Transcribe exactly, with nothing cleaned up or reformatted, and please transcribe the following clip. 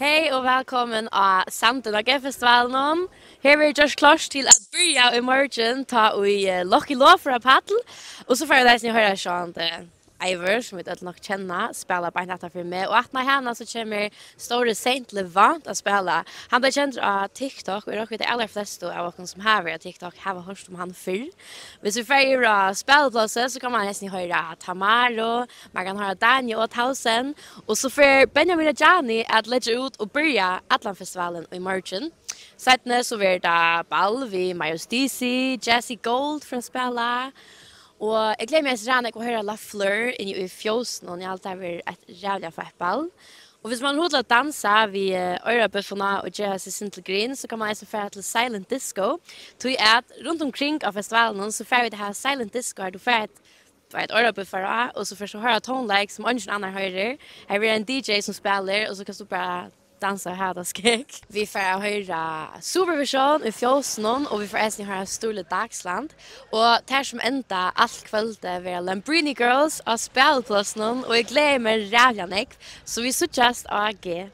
Hey og vælkomin á Sandin á G-festivalinum. Her verður gjørt klárt til at byrja í morgin, tá ið, eh, Locki Lof fer á pall, og so fara vit eisini hoyra Sean the Eivør, sum vit øll nokk kenna, spæla beint aftan fyri meg, og aftan á hana so kemur stóri Saint Levant at spæla. Hann bleiv kendur á TikTok, og eg rokni, at tey allarflestu av okkum sum hava verið á TikTok hava hoyrt um hann fyrr. Hvis vit fara yvir á spæliplássið, so kann man eisini hoyra Tamaru, man kann hoyra Danja og Tausen, og so fer Benjamin Adjani at leggja út og byrja allan festivalin í morgin. Seinni so verður tað ball við Majus D C, Jazzy Gold fer at spæla, og eg gleði meg eisini ræðuliga at hoyra La Fleur inni í Fjósinum, eg haldi, tað verður eitt ræðuliga feitt ball. Og hvis man hevur hug til at dansa við, eh, oyrabúffuna og gera seg sindur til grin, so kann man eisini fara til Silent Disco, tí at runt umkring á festivalinum, so fara vit at hava Silent Disco, har tú fært, tú veit, oyrabúffar á, og so fert tú at hoyra tónleik, sum eingin annar hoyrir. Har verður ein D J, sum spælir, og so kanst tú bara dansa og hava tað skegg. Vit fara at hoyra Supervision í Fjósinum, og vit fara eisini at hoyra Sturla Dagsland. Og tær sum enda alt kvøldið verða Lambrini Girls á spæliplássinum, og eg gleði meg ræðuliga nógv, so vit síggjast á G.